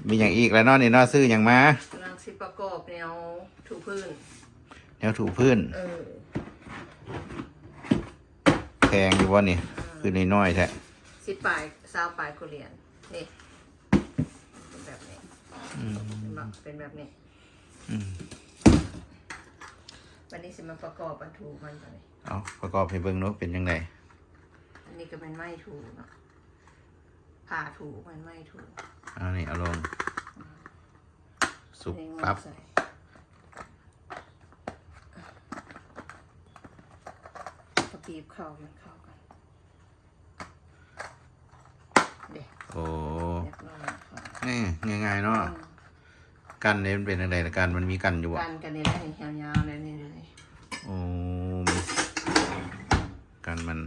ມີຫຍັງອີກແລ້ວເນາະນີ້ເນາະ? ຊື້ຫຍັງມາ? ກຳລັງຊິປະກອບແນວຖູພື້ນ ແນວຖູພື້ນ. ເອີ ແພງຢູ່ບໍ່ນີ້? ເອີ ຄືນ້ອຍໆແທ້. ສິບປາຍ ຊາວປາຍກວ່າຫຼຽນ. ນີ້ ເປັນແບບນີ້. ອືມ ເຫັນບໍ່? ເປັນແບບນີ້. ອືມ ບັດນີ້ຊິມາປະກອບອັນຖູມັນ. ເອົາ ປະກອບໃຫ້ເບິ່ງດູ ເປັນຈັ່ງໃດ? ອັນນີ້ກໍແມ່ນໄມ້ຖູເນາະ. ຜ້າຖູ ແມ່ນໄມ້ຖູ. ເອົານີ້ ເອົາລົງ. ອືມ ສຸບປັບ. ນີ້ ປັບ ກໍບີບເຂົ້າໃຫ້ມັນເຂົ້າກັນ. ເດ້. ໂອ້ ຮຽບຮ້ອຍແລ້ວ. ນີ້ ງ່າຍໆເນາະ. ອືມ ກັນນີ້ມັນເປັນຈັ່ງໃດລະ? ກັນມັນມີກັນຢູ່ບໍ່? ກັນ ກັນນີ້ແຫຼະ ນີ້ ຍາວໆແລ້ວນີ້ເລີຍ. ໂອ້ ກັນມັນ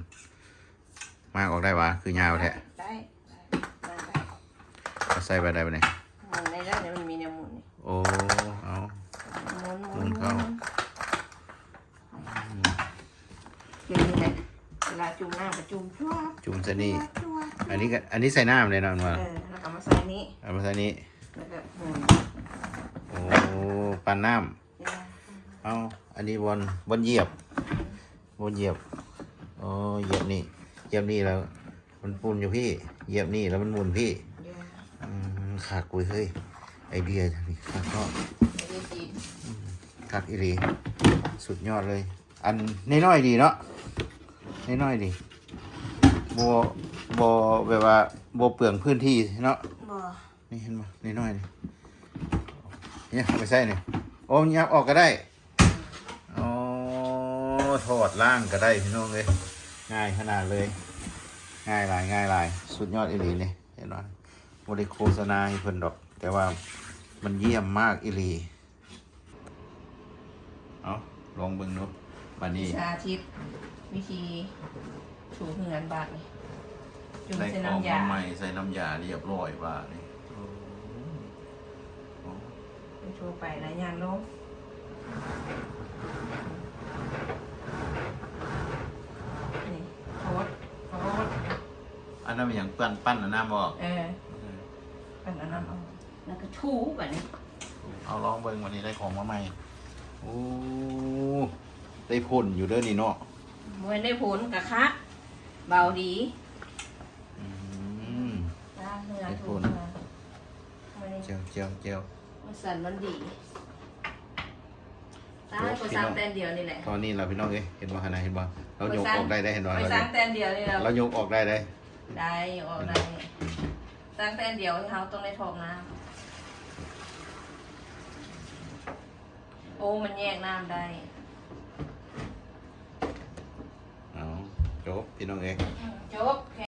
ມາກອອກໄດ້ຫວາ? ຄືຍາວແທ້. ໄດ້ ໄດ້ ໄດ້ ໄດ້. ເອົາໃສ່ໄວ້ໄດ້ບໍ່ນີ້? ໝູນໄດ້ເດີ ມັນມີແນວໝູນນີ້. ໂອ້ ເອົາ ໝູນ ໝູນ ໝູນເຂົ້າ. ອືມ ເປັນນີ້ແຫຼະ ເວລາຈຸ່ມນ້ຳກໍຈຸ່ມຈວບ ຈຸ່ມໃສ່ນີ້. ຈວບ ຈວບ ຈວບ. ອັນນີ້ກໍ ອັນນີ້ໃສ່ນ້ຳເລີຍເນາະ ວ່າ ເອີ ແລ້ວກໍມາໃສ່ນີ້ ເອົາມາໃສ່ນີ້ ແລ້ວກໍໝູນ. ໂອ້ ປັ່ນນ້ຳ. ເອົາ ອັນນີ້ບ່ອນ ບ່ອນຢຽບ ບ່ອນຢຽບ. ໂອ້ ຢຽບນີ້ ຢຽບນີ້ແລ້ວມັນໝູນຢູ່ພີ້ ຢຽບນີ້ແລ້ວມັນໝູນພີ້. ອືມ ຄັກເວີຍເຮີ້ຍ ໄອເດຍນີ້ຄັກເນາະ. ອືມ ຄັກອີ່ຫຼີ ສຸດຍອດເລີຍ. ອັນນ້ອຍໆດີເນາະ ນ້ອຍໆດີ ບໍ່ ບໍ່ແບບວ່າບໍ່ເປືອງພື້ນທີ່ເນາະ. ບໍ່ ນີ້ເຫັນບໍ່ ນ້ອຍໆນີ້ ນີ້ເອົາໄປໃສ່ນີ້. ໂອ້ ຫຍັບອອກກໍໄດ້. ໂອ້ ຖອດລ້າງກໍໄດ້ພີ່ນ້ອງເອີຍ ງ່າຍຂະໜາດເລີຍ. ງ່າຍຫຼາຍ ງ່າຍຫຼາຍ ສຸດຍອດອີ່ຫຼີນີ້ ເຫັນບໍ່? ບໍ່ໄດ້ໂຄສະນາໃຫ້ເພິ່ນດອກ ແຕ່ວ່າມັນຢ້ຽມມາກອີ່ຫຼີ. ເອົາ ລອງເບິ່ງດູ ບາດນີ້ສາທິດວິທີຖູເຮືອນ. ບາດນີ້ຈຸ່ມໃສ່ນ້ຳຢາ ໄດ້ຂອງມາໃໝ່ ໃສ່ນ້ຳຢາລຽບຮ້ອຍ. ບາດນີ້ ໂອ້ ໄປຖູໄປແລ້ວຍ່າງລົງ ນີ້ ໂພດ ໂພດ. ອັນນັ້ນແມ່ນຫຍັງ? ປັ່ນ ປັ່ນເອົານ້ຳອອກ. ເອີ ເອີ ປັ່ນເອົານ້ຳອອກ ແລ້ວກໍຖູບາດນີ້. ເອົາ ລອງເບິ່ງ ບາດນີ້ໄດ້ຂອງມາໃໝ່. ໂອ້ ໄດ້ຜົນຢູ່ເດີນີ້ເນາະ. ບໍ່ແມ່ນໄດ້ຜົນ ກະຄັກ ເບົາດີ. ອືມ ລ້າງເຮືອ ໄດ້ຜົນ ຖູເຮືອ. ແຈ່ວ ແຈ່ວ ແຈ່ວ ມັນສັ່ນມັນດີ. ຕາຍ ຂ້ອຍສ້າງແຕ່ອັນດຽວນີ້ແຫຼະ. ຕອນນີ້ລະພີ່ນ້ອງເອີຍ ເຫັນບໍ່ຫັ້ນນະ ເຫັນບໍ່? ລາວຍົກອອກໄດ້ເດ້ ເຫັນບໍ່? ຂ້ອຍສ້າງແຕ່ອັນດຽວນີ້ແຫຼະ ລາວຍົກອອກໄດ້ເດ້. ໄດ້ ຍົກອອກໄດ້. ອືມ ສ້າງແຕ່ອັນດຽວ ເຮົາຕ້ອງໄດ້ຖອກນ້ຳ. ໂອ້ ມັນແຍກນ້ຳໄດ້. ເອົາ ຈົບພີ່ນ້ອງເອີຍ. ອືມ ຈົບ ແຄ່